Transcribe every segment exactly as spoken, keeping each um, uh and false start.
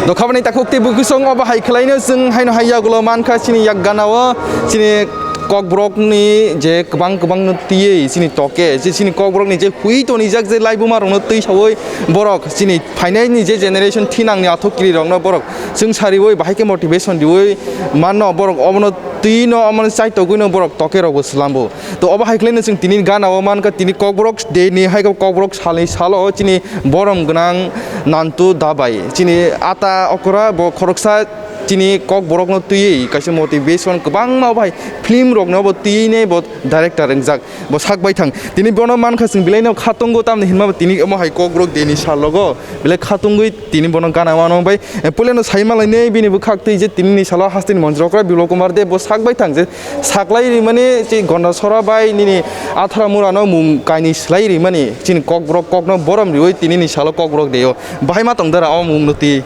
Dokhabani takhuk tei bwkhuksong obo hai khwlaino chwng haino hai yagulo mankha chini yak ganao chini kokborokni je kwbang kwbangno twiwi chini toke je chini kokborokni je hui tonijak je laibumarokno twi sawi borok chini phainaini je generation thinangni athok kirirokno borok chwng sariwi bahai khe motivation riwi manno borok obono twino omono chaitogwino borok tokerokbo swlambo. To obo hai khwlaino chwng tini ganao mankha tini kokborok day ni hai kokborok salni salo chini borom gwnang Nantu Dabai chini ata okra bo khoroksa chini kokborokno twiwi kaisa motivation kwbangma bai film rokno bo twiwi bo director wngjak bo sak baithang tini bono mankha chwng belai no khatungo tamni hinma bo tini omo hai kokborok day ni salogo belai khatungwi tini bono gana mano bai puilano sai malainai bini bwkhak twi je tini ni salo hasteni monjrokra Biplab Kumar Deb bo sak baithang je saklai rimani che Gondasora bai nini Atharamurano mung kainwi swlai rimani chini kokborok kokno borom riwi tini ni salo kokborok day o bahai ma tong dara o mung no twi.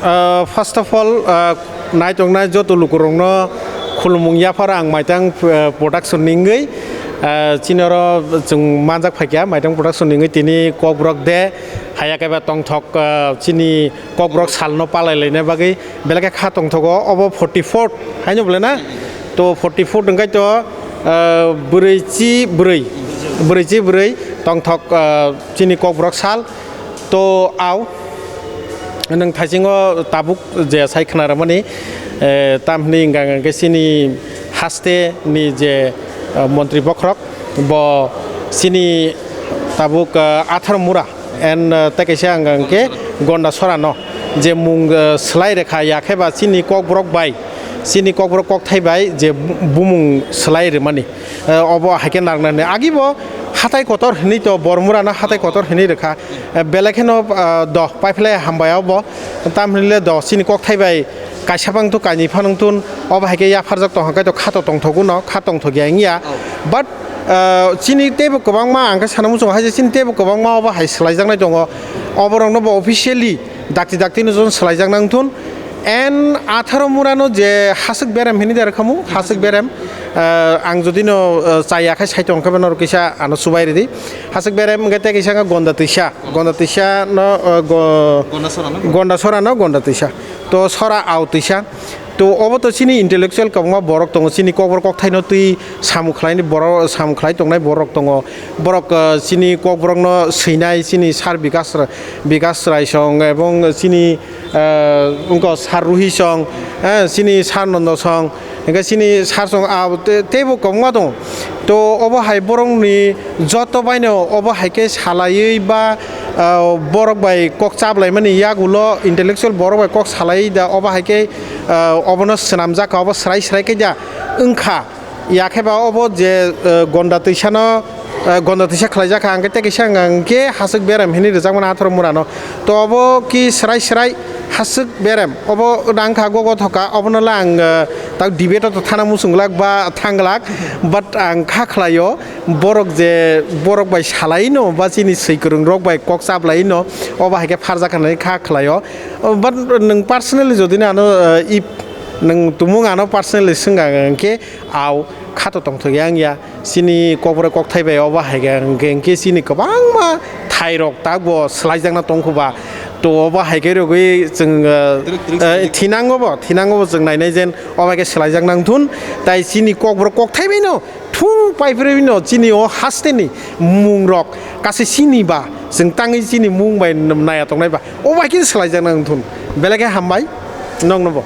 Ah, first of all, ah, naitongnai joto lukurokno khulumung yaphar ang Maitang, ah, Production ni wngwi, ah, chini oro chwng manjak phaikha Maitang Production ni wngwi tini kokborok day haya kaiba tongthok, ah, chini kokborok salno palai laina bagwi belai khe kha tongthogo obo forty fourth haino bole na? To forty fourth wngkha to, ah, bwrwi chi bwrwi, bwrwi chi bwrwi tongthok, ah, chini kokborok sal. To au nwng thaisingo tabuk je sai khna rwmani, eh, tamhini hwnka hwnkhe chini haste ni je, eh, montri bokhorok bo chini tabuk, eh, Atharamura and, eh, tei kaisa hwnka hwnkhe Gondasora no je mung, eh, swlai rwkha yakhe ba chini kokborok bai chini kokborok kokthai bai je bu-, bumung swlai rwmani. Eh, obo hai khe nang nani. Agi bo hatai kotor hinui to, Bormura no hatai kotor hinui rwkha. Eh, belai kheno, eh, do, paiphle hambai obo. Tam hinui le do, chini kokthai bai kaisa phang tu, kainwi phano tun, obo hai khe yapharjak tong kha, kaitor kha to tongthogo no, kha tongthok ya wngya. Oh. But, eh, chini teibo kwbangma, ang khe sana muchungo hai je chini teibo kwbangma obo hai swlaijaknai tongo. Oborokno bo officially dakti dakti no jon swlaijak nang thun. And Atharamura no je haswk berem hini der khamu, haswk berem, eh, ang jodi no, eh, chaya khai sai tong khe bono kisa ano chubai ridi. Haswk berem hwnkhe tei kisa wngkha Gonda Twisa, Gonda Twisa no, eh, go-, Gondasora no? Gondasora no Gonda Twisa. To sora au twisa. To obo to chini intellectual kwbangma borok tongo, chini kokborok kokthai no twi samung khlai ni borok, samung khlai tongnai borok tongo. Borok, eh, chini kokborok no swinai chini Sir Bikas Ra-, Bikas Rai song ebong chini, eh, wngkha Sir Ruhi song, eh, chini Sir Nondo song, hingke chini Sir song, ah, te-, teibo kwbangma tongo. To obo hai borok ni joto bai no obo hai khe salaiwi ba, ah, borok bai kok chaplaimani yagulo intellectual borok bai kok salai da obo hai khe, ah, obono swnamjak kha, obo swrai swrai khe da wngkha. Yakhe ba obo je, eh, Gonda Twisano, eh, Gonda Twisa khlaijak kha, hwnkhe tei kisa hwnka hwnkhe haswk berem hinwi rwjakmano Atharamurano. To obo ki swrai swrai haswk berem, obo nang kha gogo thoka, obono le ang, eh, tak debate o to thana muchung glak ba thang glak, but ang kha khlaio, borok je borok bai salaino ba chini swi kwrwngrok bai kok chaplaino, obo hai khe pharjak hinwi kha khlaio. But nwng personally jodi no ano, eh, if nwng tumung ano personally swngkha hwnkhe, au khato tongthok ya wngya. Chini kokborok kokthai bai obo hai khe hwnkhe, hwnkhe chini kwbangma thairok takbo swlaijakna tongkhuba. To obo hai khe rwgwi chwng, eh, eh, thinango bo, thinango bo chwng nainai jen obo hai khe swlaijak nang thun. Tai chini kokborok kokthai bai no thung pai phirwi no chini o hasteni mungrok kaisa chini ba chwng tangwi chini mung bai naya tongnai ba. Obo hai khe swlaijak nang thun. Belai khe hambai nokno bo.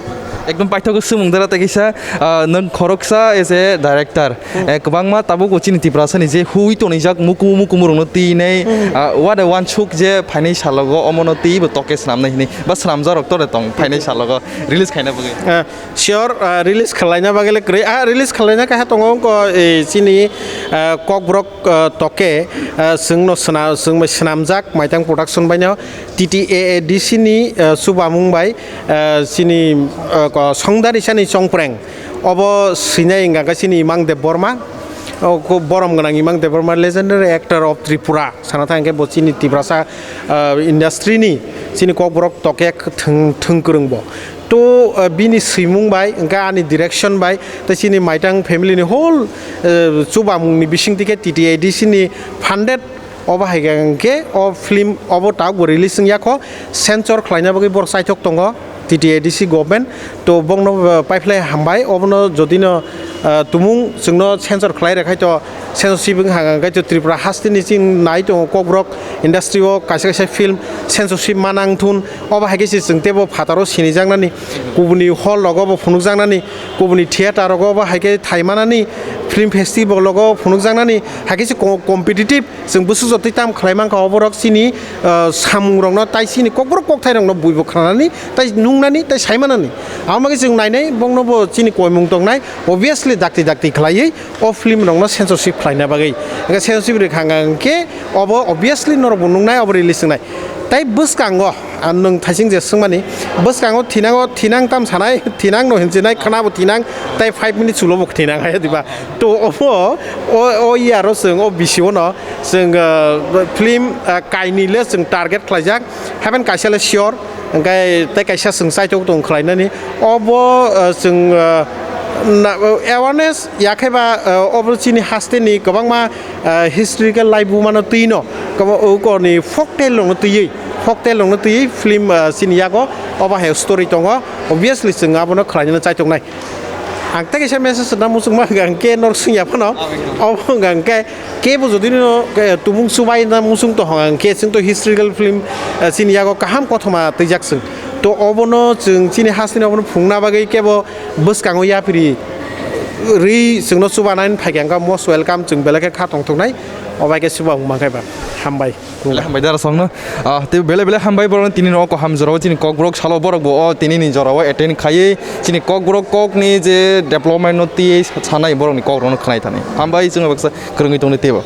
Ekdom paithago swmung dara tei kisa, ah, nwng khoroksa as a director. Hmm. Eh, kwbangma tabuk bo chini Tiprasani je hui tonijak mukumu mukumu rokno twi nai, hmm, ah, what a wansuk je phainai salogo omono twi bo toke swnamnai hinwi ba swnamjak rok tore tong phainai salogo release khaina bagwi. Ah, sure, ah, release khwlaina bagwi le kwrwi. Ah, release khwlaina kaisa tongo wngkha, eh, chini, ah, kokborok, ah, toke, ah, chwngno sna-, chwng bai swnamjak Maitang Production bai no. T T A A D C ni, eh, chubamung bai, eh, chini, eh, ko-, Songdarisani Chongpreng. Obo swinai wngkha khe chini Imang Debbarma. O ko-, borom gwnang Imang Debbarma, legendary actor of Tripura. Sana thang khe bo chini Tiprasa, eh, industry ni chini kokborok tokek thwng, thwng kwrwng bo. To, eh, bini swimung bai, hwnkhe ani direction bai, tei chini Maitang family ni whole, eh, chubamung ni bising twi khe T T A A D C ni funded. Obo hai khe hwnkhe o film obo tabuk bo release wngya kho, censor khlaina bagwi borok chaithok tongo. T T A D C government, to bongno, uh, paiphlai hambai, obono jodino, uh, tumung chwngno censor khlai rwkhai to censorship wng hang hang khe to Tripura hasteni chini nai tongo Kokborok industry o kaisa kaisa film censorship manang thun, obo hai khe se chwng teibo phataro sinijaknani, kubuni hall rogo bo phunukjaknani, kubuni theater rogo bo hai khe thai manani, film festival rogo phunukjaknani, hai khe se co-, competitive. Chwng bwswk jotoi tam khlai mankha, oborok chini, ah, samungrokno tai chini kokborok kokthairokno buibo khnanani, tai nungnani, tai saimanani. Abo bagwi chwng nainai, bongnobo chini koimung tongnai, obviously dakti dakti khlaiwi o filmrokno censorship khlaina bagwi. Hwnkhe censorship rwkha hwnkhe obo obviously norokbo nungnai, obo release wngnai. Tai bwskango, ah, nwng thaising je swngmani, bwskango thinango, thinang tam sanai, thinang no hinchinai, khwnabo thinang, tai five minutes ulo bo thinang hai diba. To obo, o, o year o chwng o bisi o no chwng, ah, film, ah, kainwi le chwng target khlaijak, happen kaisa le sure, hwnkhe tei kaisa chwng chaitok tong khlainani. Obo, ah, chwng, ah, na, awareness yakhaiba, ah, obo chini hasteni kwbangma, ah, historical laibuma no twi no, kwbo-, ukorni folktale rokno twiwi, folktale rokno twiwi film, ah, chini yago obo hai story tongo, obviously chwng abono khlainani chaitoknai. Ang tei kaisa message rwna muchungma hwnkha hwnkhe norok swngya phano. Obo hwnkha hwnkhe kebo jodi no, eh, tumung chubai na muchung tong hwnkha hwnkhe chwng to historical film, eh, chini yago kaham kothoma twijak chwng. To obono chwng chini hasteni obono phungna bagwi kebo bwskango yapri rwi chwngno chubanani phaikha hwnkha most welcome, chwng belai khe kha tongthoknai. Obo hai khe chuba wngma khe ba hambai. Belai hambai dara songno. Ah, tei belai belai hambai borokno tini no kaham jorao chini kokborok salo borok bo o tini ni jorao attend khaiwi chini kokborok kokni je development no twiwi sanai borokni kokrokno khwnai thani. Hambai chwngno baksa kwrwngwi tongni teibo.